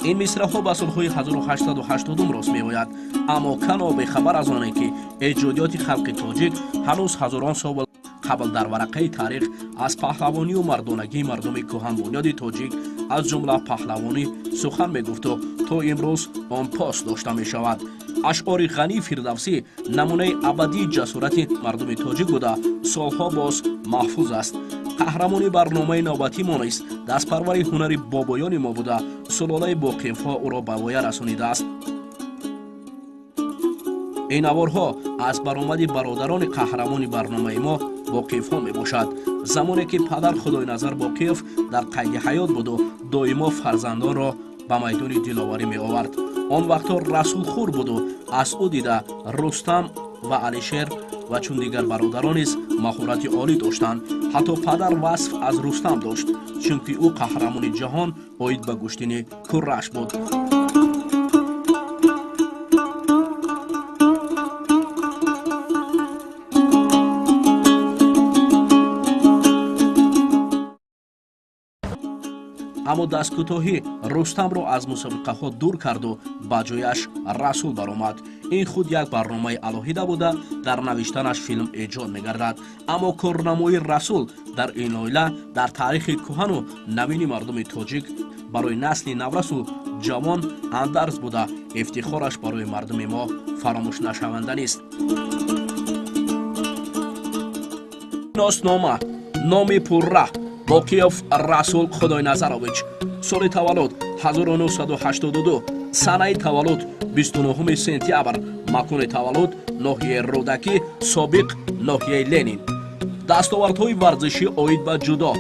Ин мисраҳо ба солҳои 1880 рост меояд, аммо кано бехабар аз оне, ки эҷодиёти халқи тоҷик ҳанӯз ҳазорон сол қабл дар варақаи таърих аз паҳлавонию мардонагии мардуми кӯҳанбунёди тоҷик, аз ҷумла паҳлавонӣ сухан мегуфту то имрӯз он пос дошта мешавад. Ашъори ғании Фирдавсӣ намунаи абадии ҷасорати мардуми тоҷик буда, солҳо боз маҳфуз аст. Қаҳрамони барномаи навбатӣ мо низ дастпарвари ҳунари бобоёни мо буда, сулолаи Боқиевҳо ӯро ба воя расонидааст. Ин наворҳо аз баромади бародарони қаҳрамони барномаи мо Боқиевҳо мебошад. Замоне ки падар Худойназар Боқиев дар қайди ҳаёт буду доимо фарзандонро ба майдони диловарӣ меовард. Он вақтҳо Расул хур буду аз ӯ дида Рустам ва Алишер ва чун дигар бародарон низ маҳорати олӣ доштанд. Ҳатто падар васф аз Рустам дошт, чунки ӯ қаҳрамони ҷаҳон оид ба гӯштини курраш буд. Аммо дасткӯтоҳӣ Рустамро аз мусобиқаҳо дур карду ба ҷояш Расул баромад. Ин худ як барномаи алоҳида буда, дар навиштанаш филм эҷод мегардад. Аммо корнамоии Расул дар ин оила дар таърихи кӯҳану навини мардуми тоҷик барои насли наврасу ҷавон андарз буда, ифтихораш барои мардуми мо фаромӯшнашаванда нест. Носнома. Номи пурра Боқиев Расул Худойназарович. Соли таваллуд 1982, санаи таваллуд 29 сентябр, макони таваллуд ноҳияи Рӯдакӣ, собиқ ноҳияи Ленин. Дастовардҳои варзишӣ оид ба ҷудо.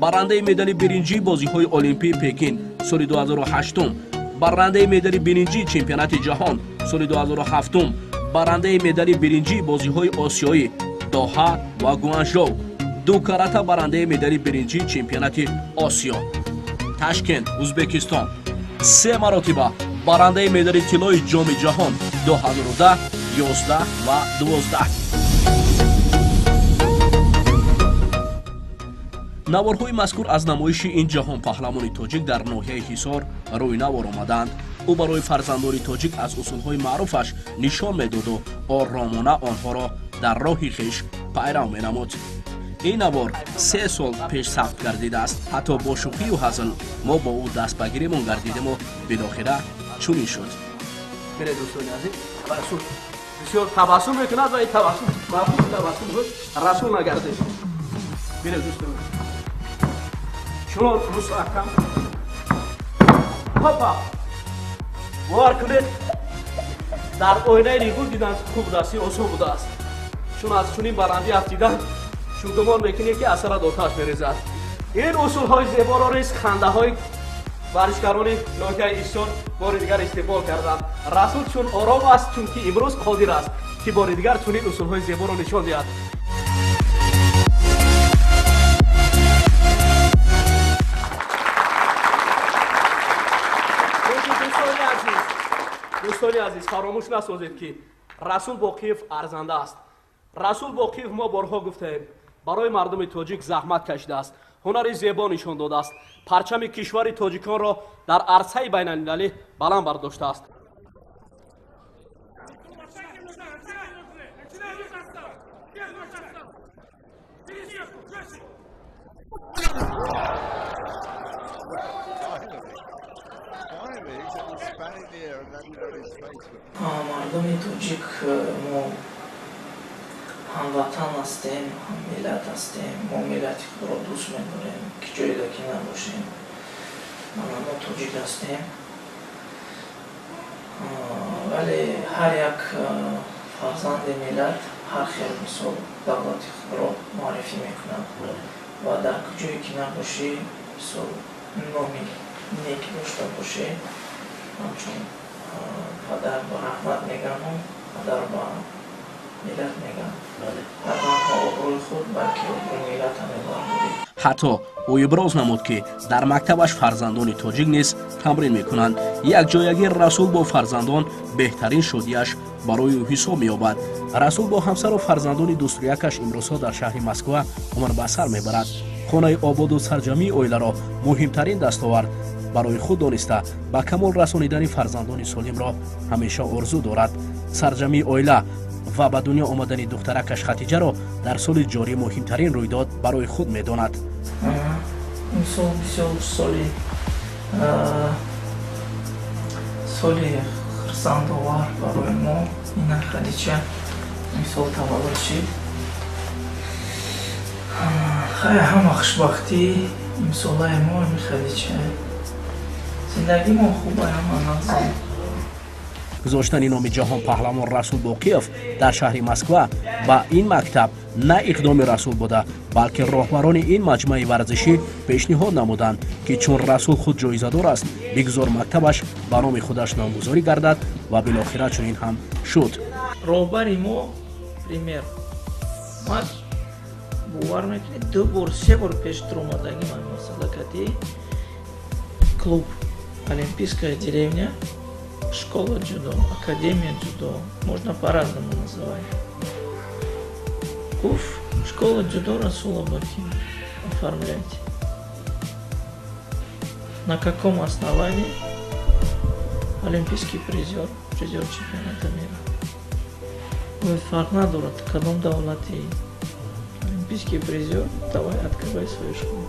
Баррандаи медали биринҷии бозиҳои Олимпии Пекин соли 2008, баррандаи медали биринҷии чемпионати ҷаҳон соли 2007, баррандаи медали биринҷии бозиҳои Осиёӣ Доҳа ва Гуанжоу, ду карата барандаи медали биринҷии чемпионати Осиё, Ташкент, Узбекистон, се маротиба барандаи медали тиллои ҷоми ҷаҳон 2010, 11 ва 12. Наворҳои мазкур аз намоиши ин ҷаҳонпаҳлавони тоҷик дар ноҳияи Ҳисор рӯй навор омаданд. Ӯ барои фарзандони тоҷик аз усулҳои маъруфаш нишон медоду оромона онҳоро дар роҳи хеш пайрав менамуд. Ин навор 3 сол пеш сабт гардидааст. Ҳатто бо шӯхию ҳазл мо бо ӯ дастбагиримон гардидему билохира чунин шуд. Бире дӯстони азиз, Расул бисёр табассум мекунад ва ин табассум маъқул табассум худ Расул нагардид. Бире дӯстони, чунон рус акам хопа бовар кунед, дар оинаи нигӯ дидан хуб будааст, осон будааст. Чун аз чунин барандӣ афтидан шугумон мекунед, ки асарат оташ мерезад. Ин усулҳои зеборо низ хандаҳои варзишгарони ноҳияи Ҳисор бори дигар истиқбол карданд. Расул чун ором аст, чунки имрӯз қодир аст, ки бори дигар чунин усулҳои зеборо нишон диҳад. Дӯстони азиз, фаромӯш насозед, ки Расул Боқиев арзанда аст. Расул Боқиев, мо борҳо гуфтаем, барои мардуми тоҷик заҳмат кашидааст, ҳунари зебо нишон додааст, парчами кишвари тоҷиконро дар арсаи байналмилалӣ баланд бардоштааст. Мардуми тоҷик мо ҳамватан ҳастем, ҳаммиллат ҳастем. Мо миллати худро дӯст медорем, ки ҷойда ки набошем. Мо тоҷик ҳастем. Вале ҳар як фарзанди миллат ҳар хел мисол давлати худро муаррифӣ мекунад ва дар куҷое ки набошӣ, мисол номи нек дошта бошӣ, ҳамчун падар ба раҳмат мегӯям, падар ба миллат мегӯям. На танҳо обрӯи худ, балки обрӯи миллат ҳам мебардорӣ. Ҳатто ӯ иброз намуд, ки дар мактабаш фарзандони тоҷик низ тамрин мекунанд. Якҷоягии Расул бо фарзандон беҳтарин шодиаш барои ӯ ҳисоб меёбад. Расул бо ҳамсару фарзандони дӯструякаш имрӯзҳо дар шаҳри Москва умр ба сар мебарад. Хонаи ободу сарҷамии оиларо муҳимтарин дастовард барои худ дониста, ба камол расонидани фарзандони солимро ҳамеша орзу дорад. Сарҷамъии оила ва ба дунё омадани духтаракаш Хатиҷаро дар соли ҷорӣ муҳимтарин рӯйдод барои худ медонад. Имсол бисёр соли хурсандовар барои мо. Ина Хадича имсол таваллуд шид. Хай, ҳама хушбахтӣ имсолаи мо ами Хадича. Зиндагимон хуба, ҳама нағз. Гузоштани номи ҷаҳонпаҳлавон Расул Боқиев дар шаҳри Москва ба ин мактаб на иқдоми Расул буда, балки роҳбарони ин маҷмӯаи варзишӣ пешниҳод намуданд, ки чун Расул худ ҷоизадор аст, бигзор мактабаш ба номи худаш номгузорӣ гардад ва билохира чунин ҳам шуд. Роҳбари мо пример ман бовар мекунед, ду бор, се бор пеш туромадагӣ ман масъала кати клуб «Олимпийская деревня», школа дзюдо, академия дзюдо, можно по-разному называть. Гуфт: «Школа дзюдо Расула Бокиева оформляйте». На каком основании? Олимпийский призер, призер чемпионата мира. Гуфт: «Фарқ надорад кадом давлати, олимпийский призер, давай открывай свою школу».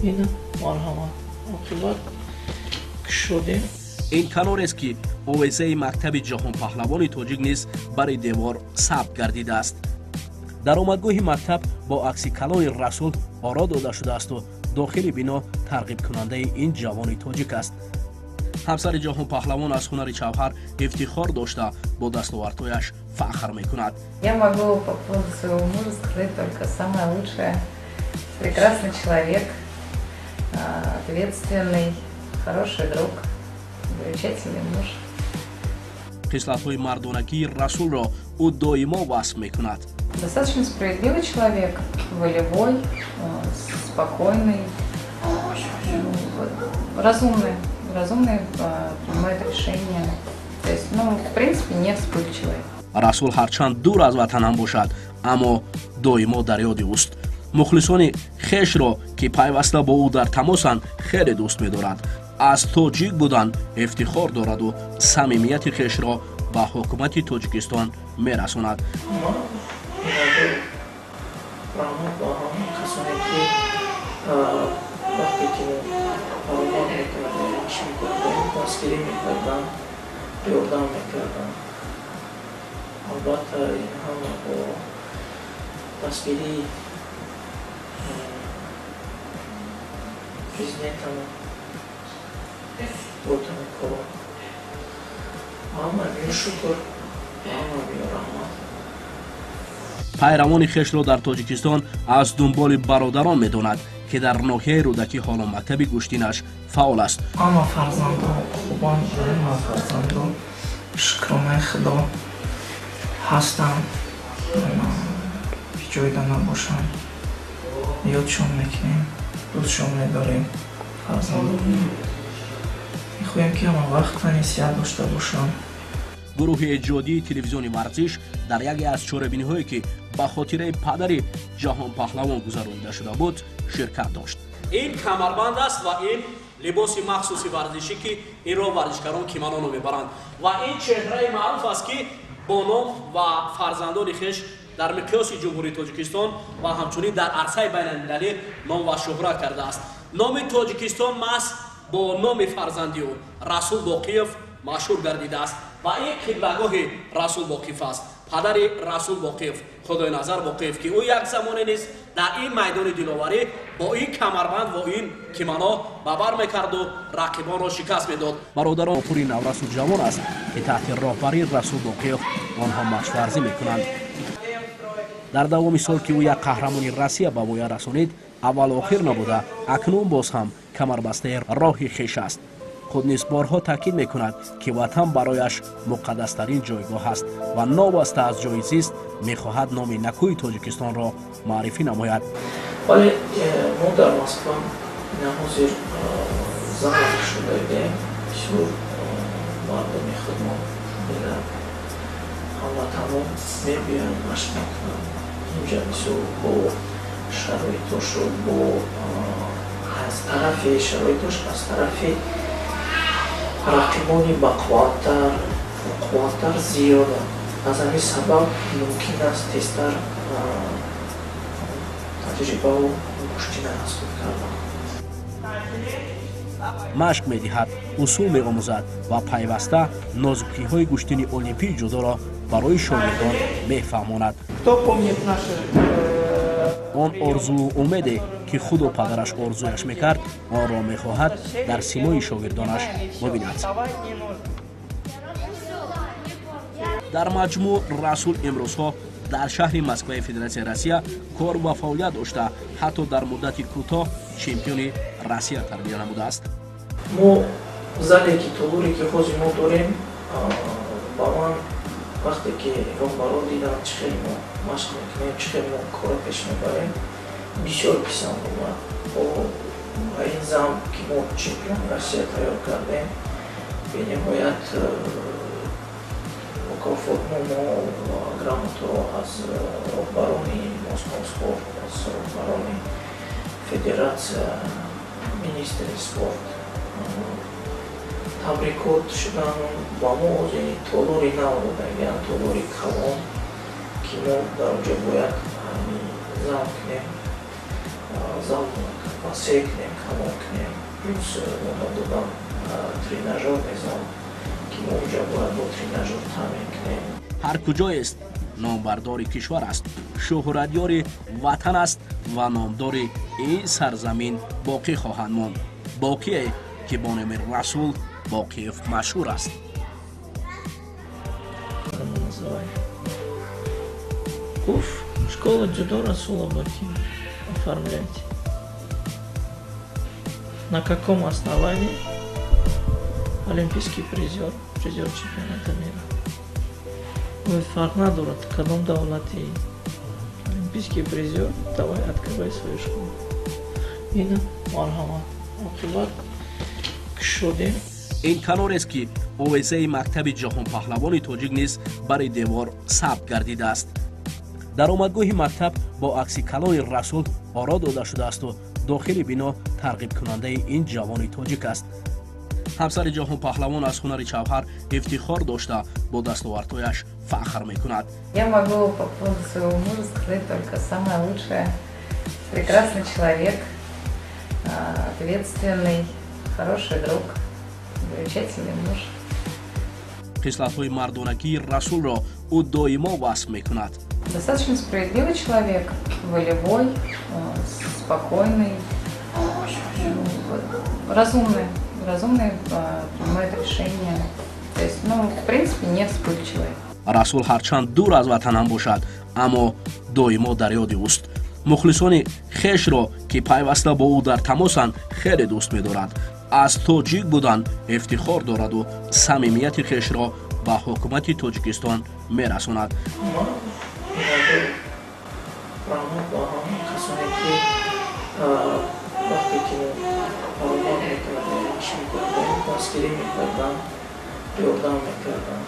Ина марҳамат, оқибат кушодем. Ин канорест, ки овезаи мактаби ҷаҳонпаҳлавони тоҷик низ бари девор сабт гардидааст. Даромадгоҳи мактаб бо акси калони Расул оро дода шудаасту дохили бино тарғибкунандаи ин ҷавони тоҷик аст. Ҳамсари ҷаҳонпаҳлавон аз ҳунари шавҳар ифтихор дошта, бо дастовардҳояш фахр мекунад. Я могу по поводу своего мужа сказать только самое лучшее. Прекрасный человек, ответственный, хороший друг, замечательный муж. Хислатҳои мардонагии Расулро ӯ доимо васф мекунад. Достаточно справедливый человек, волевой, спокойный, разумный, разумный, принимает решения. То есть, ну, в принципе, не вспыльчивый. Расул ҳарчанд дур аз ватанам бошад, аммо доимо дар ёди ӯст. Мухлисони хешро, ки пайваста бо ӯ дар тамосанд, хеле дӯст медорад. Аз тоҷик будан ифтихор дораду самимияти хешро ба ҳукумати Тоҷикистон мерасонад. Ма раҳмат ба ҳама касоне, ки вақте ки мо баромад мекардем, иш мекардем, дастгирӣ мекардам, ёрдам мекардам. Албатта, ин ҳама бо дастгирии президентамон будам кор. Ҳама биё шукр, ҳама биё раҳмат. Пайравони хешро дар Тоҷикистон аз дунболи бародарон медонад, ки дар ноҳияи Рӯдакӣ ҳоло мактаби гӯштинаш фаъол аст. Ҳама фарзандон хубанд, ҳама фарзандон, шукронаи Худо, ҳастанд, ҷойда набошанд. Ёдшон мекунем, дӯстшон медорем. Фарзандон мехоҳем, ки ҳама вақт тани сиҳат дошта бошанд. Гурӯҳи эҷодии телевизиони «Варзиш» дар яке аз чорабиниҳое, ки ба хотираи падари ҷаҳонпаҳлавон гузаронида шуда буд, ширкат дошт. Ин камарбанд аст ва ин либоси махсуси варзишӣ, ки инро варзишгарон кимоно мебаранд, ва ин чеҳраи маъруф аст, ки бо ном ва фарзандони хеш дар миқёси Ҷумҳурии Тоҷикистон ва ҳамчунин дар арсаи байналмилалӣ ном ва шӯҳрат кардааст. Номи Тоҷикистон маҳз бо номи фарзанди ӯ Расул Боқиев машҳур гардидааст ва ин қиблагоҳи Расул Боқиев аст. Падари Расул Боқиев, Худойназар Боқиев, ки ӯ як замоне низ дар ин майдони диловарӣ бо ин камарбанд ва ин кимоно ба бар мекарду рақибонро шикаст медод. Бародарон пури наврасу ҷавон аст, ки таҳти роҳбарии Расул Боқиев онҳо машқварзӣ мекунанд. Дар давоми сол, ки ӯ як қаҳрамони Россия ба воя расонид, аввал охир набуда, акнун боз ҳам камарбастаи роҳи хеш аст. Худ низ борҳо таъкид мекунад, ки ватан барояш муқаддастарин ҷойгоҳ аст ва новобаста аз ҷои зист мехоҳад номи накӯи Тоҷикистонро маърифӣ намояд. Вале мо дар Москва ина ҳозир зал шудаем, бисёр мардуми худмон, миллат, ҳамватанон мебиёянд, машқ мекунанд. Инҷа бисёр бо шароитошу бо Аз тарафи шароиташ, аз тарафи рақибони бақувваттар, қувваттар зиёданд. Аз ҳамин сабаб мумкин аст тезтар таҷрибаву гӯштина аз худ кардан. Машқ медиҳад, усул меомӯзад ва пайваста нозукиҳои гӯштини олимпии ҷудоро барои шогирдон мефаҳмонад. Он орзуу умеде, ки худу падараш орзуяш мекард, онро мехоҳад дар симои шогирдонаш бибинад. Дар маҷмӯъ, Расул имрӯзҳо дар шаҳри Москваи Федератсияи Россия кор ва фаъолият дошта, ҳатто дар муддати кӯтоҳ чемпиони Россия тарбия намудааст. Мо зале ки, толоре ки ҳозир мо дорем, ба ман вақте ки роҳбаро диданд, чӣ хел мо машқ мекунем, чӣ хел мо корро пеш мебарем, бисёр писанд омад. Ва ин зам, ки мо чемпиони Россия тайёр кардем, бениҳоят мукофотномо ва грамотаҳо аз роҳбарони Москов спорт, аз роҳбарони федератсия, министри спорт табрикот шудан. Ба мо ҳозир толори нав додагианд, толори калон, ки мо дар онҷо бояд зал кунем, зал васеъ кунем, калон кунем. Плюс мо додам тренажерный зал, ки мо онҷо бояд бо тренажер таъмин кунем. Ҳар куҷоест, номбардори кишвар аст, шӯҳратёри ватан аст ва номдори ин сарзамин боқӣ хоҳанд монд, боқие, ки бо номи Расул Боқиев машҳур аст. Называли. Гуфт: «Школа дзюдо Расула Бокиева оформляйте». На каком основании? Олимпийский призер, призер чемпионата мира. Гуфт: «Фарқ надорад, кадом давлати, олимпийский призер, давай открывай свою школу». Ина, марҳамат, оқибат кушодем. Ин канорест, ки овезаи мактаби ҷаҳонпаҳлавони тоҷик низ бари девор сабт гардидааст. Даромадгоҳи мактаб бо акси калони Расул оро дода шудаасту дохили бино тарғибкунандаи ин ҷавони тоҷик аст. Ҳамсари ҷаҳонпаҳлавон аз ҳунари шавҳар ифтихор дошта, бо дастовардҳояш фахр мекунад. Я могу по поводу своего мужа сказать только самое лучшее. Прекрасный человек, ответственный, хороший друг, замечательный муж. Хислатҳои мардонагии Расулро ӯ доимо васф мекунад. Достаточно справедливый человек, волевой, спокойный, ну, разумный, разумный, принимает решения. То есть, ну, в принципе, не вспыльчивый. Расул ҳарчанд дур аз ватанам бошад, аммо доимо дар ёди ӯст. Мухлисони хешро, ки пайваста бо ӯ дар тамосанд, хеле дӯст медорад. Аз тоҷик будан ифтихор дораду самимияти хешро ба ҳукумати Тоҷикистон мерасонад. Ман миннатдор, раҳмат ба ҳама касоне, ки вақте ки мо баромад мекардем, чӣ мекардем, дастгирӣ мекардам, ёрдам мекардам.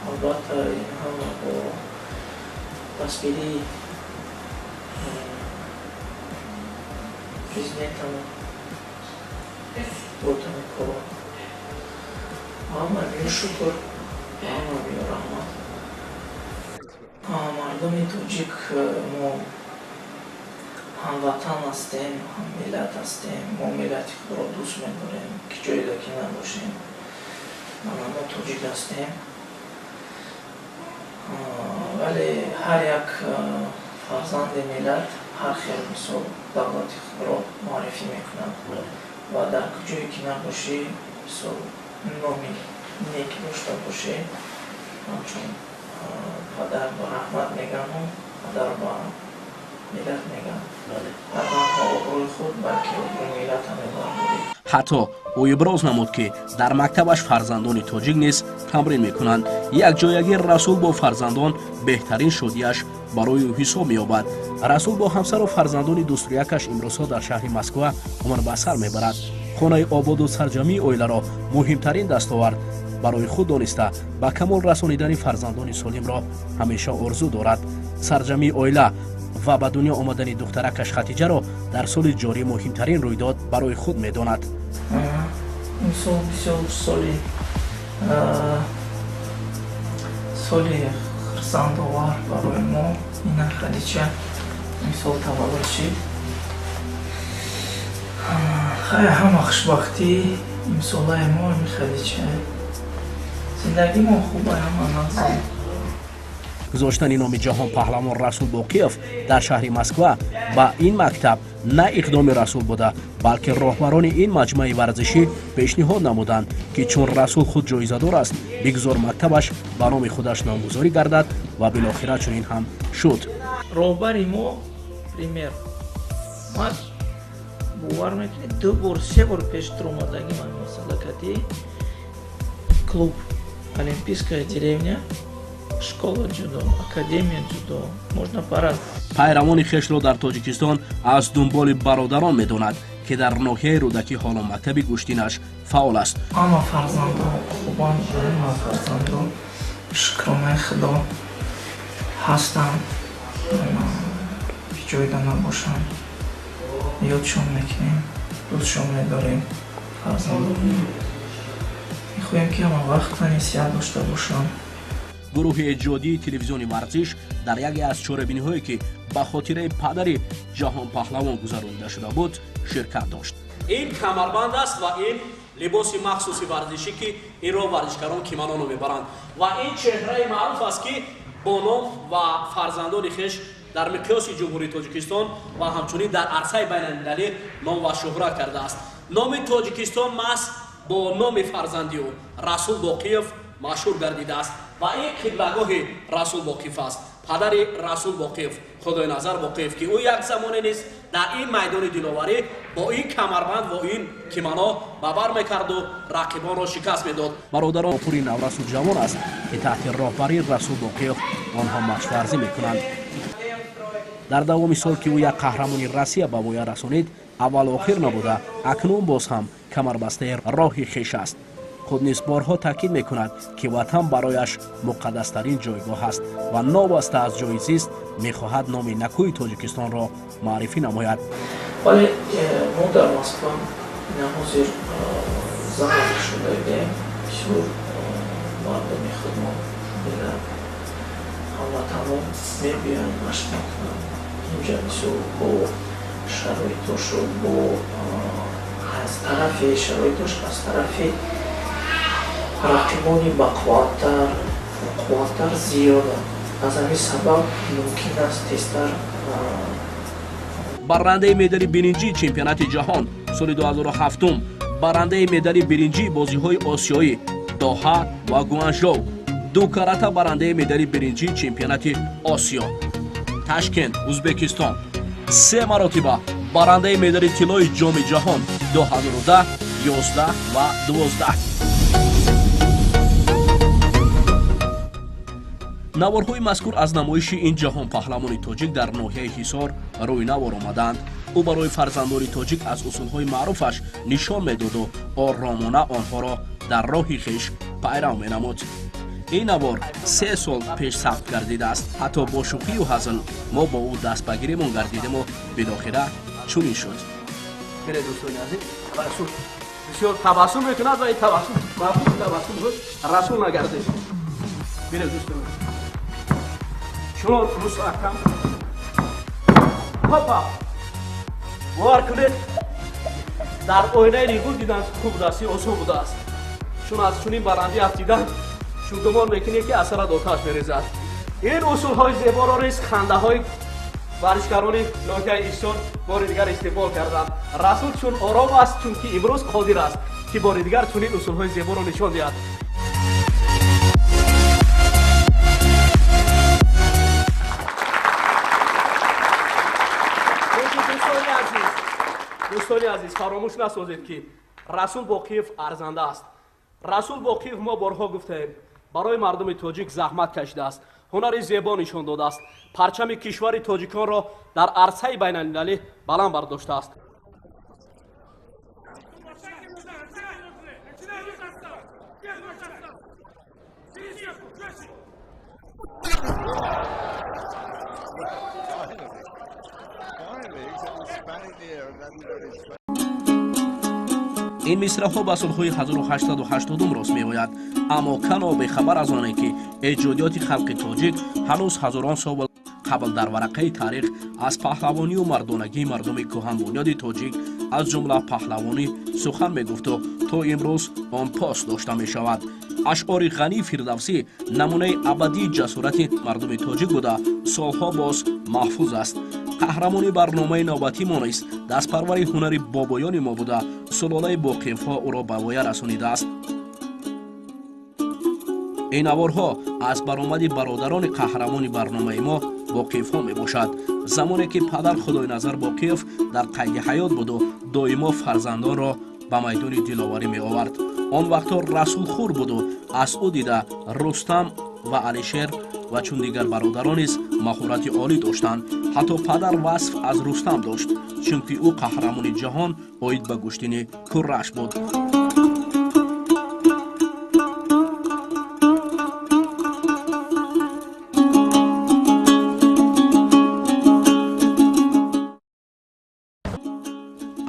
Албатта, ин ҳама бо дастгирии президентамон буд ҳамин корро. Ҳама миё шукр, ҳама миё раҳмат. Мардуми тоҷик, мо ҳамватан ҳастем, ҳаммиллат ҳастем. Мо миллати худро дӯст медорем, ки ҷойда ки набошем, мана мо тоҷик ҳастем. Вале ҳар як фарзанди миллат ҳар хел, мисол, давлати худро муаррифӣ мекунад ва дар куҷое ки набошӣ, мисол, номи нек дошта бошӣ, ҳамчун падар ба раҳмат мегӯям, падар ба миллат мегӯям, на танҳо обрӯи худ, балки обрӯи миллатам мебардорӣ. Ҳатто ӯ иброз намуд, ки дар мактабаш фарзандони тоҷик низ тамрин мекунанд. Якҷоягии Расул бо фарзандон беҳтарин шодиаш барои ӯ ҳисоб меёбад. Расул бо ҳамсару фарзандони дӯструякаш имрӯзҳо дар шаҳри Москва умр ба сар мебарад. Хонаи ободу сарҷамии оиларо муҳимтарин дастовард барои худ дониста, ба камол расонидани фарзандони солимро ҳамеша орзу дорад. Сарҷамии оила Ва ба дунё омадани духтаракаш Хатиҷаро дар соли ҷорӣ муҳимтарин рӯйдод барои худ медонад. Имсол бисёр соли хурсандовар барои мо. Ина Хадича имсол таваллуд шид. Хай, ҳама хушбахтӣ имсолаи мо ами Хадича. Зиндагимон хуба, ҳама нағз. Гузоштани номи ҷаҳонпаҳлавон Расул Боқиев дар шаҳри Москва ба ин мактаб на иқдоми Расул буда, балки роҳбарони ин маҷмӯаи варзишӣ пешниҳод намуданд, ки чун Расул худ ҷоизадор аст, бигзор мактабаш ба номи худаш номгузорӣ гардад, ва билохира чунин ҳам шуд. Роҳбари мо пример ман бовар мекунед, ду бор, се бор пеш омадагӣ ман масъала кати клуб «Олимпийская деревня», школа ҷудо, академия ҷудо, можно пора. Пайравони хешро дар Тоҷикистон аз дунболи бародарон медонад, ки дар ноҳияи Рӯдакӣ ҳоло мактаби гӯштинаш фаъол аст. Ҳама фарзандо хубанд, ҳама фарзандо, шукронаи Худо, ҳастанд, ҷойда набошанд, ёдшон мекунем, дӯстшон медорем. Фарзандо мехоҳем, ки ҳама вақт тани сиҳат дошта бошанд. Гурӯҳи эҷодии телевизиони «Варзиш» дар яке аз чорабиниҳое, ки ба хотираи падари ҷаҳонпаҳлавон гузаронида шуда буд, ширкат дошт. Ин камарбанд аст ва ин либоси махсуси варзишӣ, ки инро варзишгарон кимононо мебаранд, ва ин чеҳраи маъруф аст, ки бо ном ва фарзандони хеш дар миқёси Ҷумҳурии Тоҷикистон ва ҳамчунин дар арсаи байналмилалӣ ном ва шӯҳрат кардааст. Номи Тоҷикистон маҳз бо номи фарзанди ӯ Расул Боқиев машҳур гардидааст ва ин қиблагоҳи Расул Боқиев аст. Падари Расул Боқиев, Худойназар Боқиев, ки ӯ як замоне низ дар ин майдони диловарӣ бо ин камарбанд ва ин кимоно ба бар мекарду рақибонро шикаст медод. Бародарон пури наврасу ҷавон аст, ки таҳти роҳбарии Расул Боқиев онҳо машқварзӣ мекунанд. Дар давоми сол, ки ӯ як қаҳрамони Россия ба воя расонид, аввалу охир набуда, акнун боз ҳам камарбастаи роҳи хеш аст. Худ низ борҳо таъкид мекунад, ки ватан барояш муқаддастарин ҷойгоҳ аст ва новобаста аз ҷои зист мехоҳад номи накӯи Тоҷикистонро маърифӣ намояд. Вале мо дар Москва ина ҳозир зал шудаем, бисёр мардуми худмон, миллат, ҳамватанон мебиёянд, машқ мекунанд инҷа. Бисёр бо шароитошу, бо аз тарафи шароитош, аз тарафи рақибони бақувваттар, қувваттар зиёданд. Аз ҳамин сабаб мумкин аст тезтар. Баррандаи медали биринҷии чемпионати ҷаҳон соли 2007, баррандаи медали биринҷии бозиҳои осиёӣ Доҳа ва Гуанжоу, ду карата баррандаи медали биринҷии чемпионати Осиё, Ташкент, Узбекистон, се маротиба баррандаи медали тиллои Ҷоми ҷаҳон 2010, 11 ва 12. Наворҳои мазкур аз намоиши ин ҷаҳонпаҳлавони тоҷик дар ноҳияи Ҳисор рӯй навор омаданд. Ӯ барои фарзандони тоҷик аз усулҳои маъруфаш нишон медоду оромона онҳоро дар роҳи хеш пайрав менамуд. Ин навор 3 сол пеш сабт гардидааст. Ҳатто бо шӯхию ҳазл мо бо ӯ дастбагиримон гардидему билохира чунин шуд. Дӯстони азиз, Расул бисёр табассум мекунад ва ин табассум мафҳуми табассум Расул нагардид. Бинед, дӯстони, чунон мустаҳкам, хопа, бовар кунед, дар оинаи нигоҳ дидан хуб будааст, осон будааст, чун аз чунин баландӣ афтидан чун гумон мекунӣ, ки аз сарат оташ мерезад. Ин усулҳои зеборо низ хандаҳои варзишгарони ноҳияи Ҳисор бори дигар истиқбол карданд. Расул чун ором аст, чунки имрӯз қодир аст, ки бори дигар чунин усулҳои зеборо нишон диҳад. Дӯстони азиз, фаромӯш насозед, ки Расул Боқиев арзанда аст. Расул Боқиев, мо борҳо гуфтаем, барои мардуми тоҷик заҳмат кашидааст, ҳунари зебо нишон додааст, парчами кишвари тоҷиконро дар арсаи байналмилалӣ баланд бардоштааст. Ин мисраҳо ба солҳои 1880 рост меояд, аммо кано бехабар аз оне, ки эҷодиёти халқи тоҷик ҳанӯз ҳазорон сол қабл дар варақаи таърих аз паҳлавонию мардонагии мардуми кӯҳанбунёди тоҷик, аз ҷумла паҳлавонӣ сухан мегуфту то имрӯз он пос дошта мешавад. Ашъори Ғании Фирдавсӣ намунаи абадии ҷасорати мардуми тоҷик буда, солҳо боз маҳфуз аст. Қаҳрамони барномаи навбатӣ мо низ дастпарвари ҳунари бобоёни мо буда, сулолаи Боқиевҳо ӯро ба воя расонидааст. Ин аворҳо аз баромади бародарони қаҳрамони барномаи мо Боқиевҳо мебошад. Замоне ки падар Худойназар Боқиев дар қайди ҳаёт буду доимо фарзандонро ба майдони диловарӣ меовард. Он вақтҳо Расул хур буду аз ӯ дида Рустам ва Алишер ва чун дигар бародарон низ маҳорати олӣ доштанд. Ҳатто падар васф аз Рустам дошт, чунки ӯ қаҳрамони ҷаҳон оид ба гӯштини курраш буд.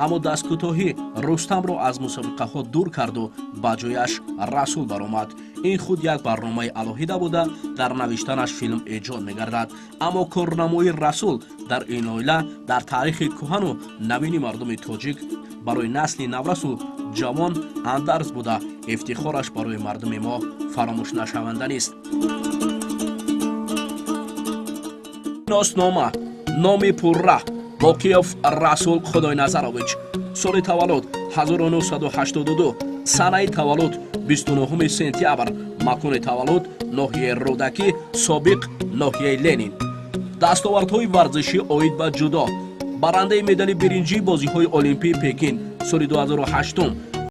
Аммо дасткӯтоҳӣ Рустамро аз мусобиқаҳо дур карду ба ҷояш Расул баромад. Ин худ як барномаи алоҳида буда, дар навиштанаш филм эҷод мегардад. Аммо корнамоии Расул дар ин оила дар таърихи кӯҳану навини мардуми тоҷик барои насли наврасу ҷавон андарз буда, ифтихораш барои мардуми мо фаромӯшнашаванда нест. Носнома. Номи пурра Боқиев Расул Худойназарович. Соли таваллуд 1982, санаи таваллуд 29 сентябр, макони таваллуд ноҳияи Рӯдакӣ, собиқ ноҳияи Ленин. Дастовардҳои варзишӣ оид ба ҷудо: барандаи медали биринҷии бозиҳои Олимпии Пекин соли 2008.